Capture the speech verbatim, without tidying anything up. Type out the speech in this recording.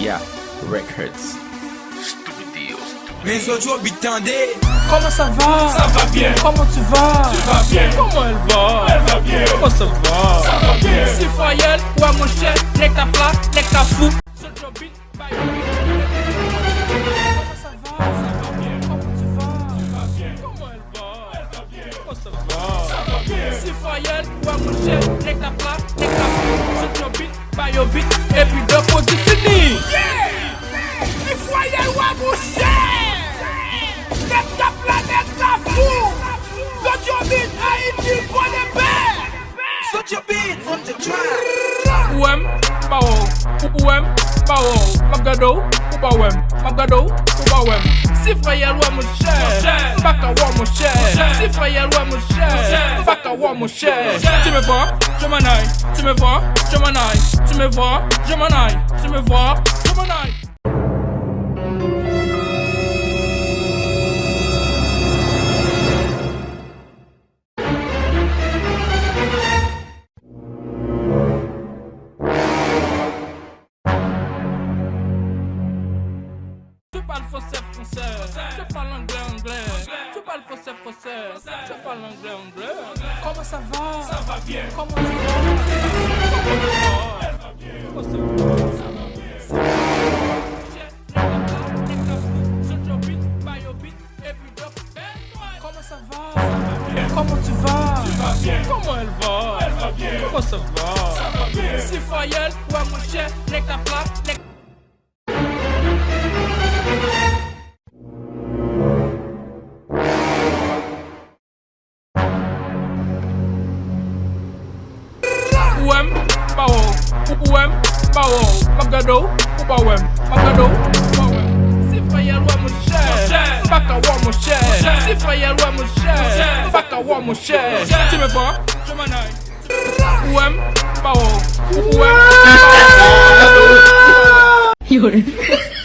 Yeah, Records Studios. Men Zodjo Beat tande. Comment ça va? Ça va bien. Comment tu vas? Tu vas bien. Comment elle va? Elle va bien. Comment ça va? Ça va bien. Sifwayèl, wè monchè, nèg k ap la, nèg k ap fou. Zodjo Beat, ba yo beat. Comment ça va? Ça va bien. Comment tu vas? Tu vas bien. Comment elle va? Elle va bien. Comment ça va? Ça va bien. Sifwayèl, wè monchè, nèg k ap la, nèg k ap fou. Zodjo Beat, ba yo beat, epi de pwodui fini. Yeah! Sifwayèl, wè monchè! Nèg k ap la, nèg k ap fou! Zodjo Beat, Ayiti, Pòdepè! Zodjo Beat on the track. Ou wè m, m pa wè w. Ou, ou wè m, m pa wè w. M ap gade w, ou pa wè m. M ap gade w, ou pa wè m. Sifwayèl, wè monchè. M pa ka wè w, monchè. Sifwayèl, wè monchè. M pa ka wè w, monchè. Tu me vois, je m'en aille. Tu me vois, je m'en aille. Tu me vois, je m'en aille. Tu me vois, je m'en aille. Tu parles français, français. Tu parles anglais, anglais. Tu parles français, français. Tu parles anglais, anglais. Comment ça va? Ça va bien. Comment tu vas? Comment ça va? Comment ça va? Ça va bien. Comment ça va? Comment tu vas? Tu vas bien. Comment elle va? Elle va bien. Comment ça va? Ça va bien. Sifwayèl, wè monchè, nèg k ap la, nèg. Ou wè m, m pa wè w. Ou, ou wè m, m pa wè w. M ap gade w, ou pa wè m. M ap gade w, ou pa wè m. Sifwayèl, wè monchè. M pa ka wè w, monchè. Sifwayèl, wè monchè. M pa ka wè w, monchè. Tu me vois, je m'en aille. Ou wè m, m pa wè w. Ou wè m, m pa wè w. M ap gade w, ou pa wè m.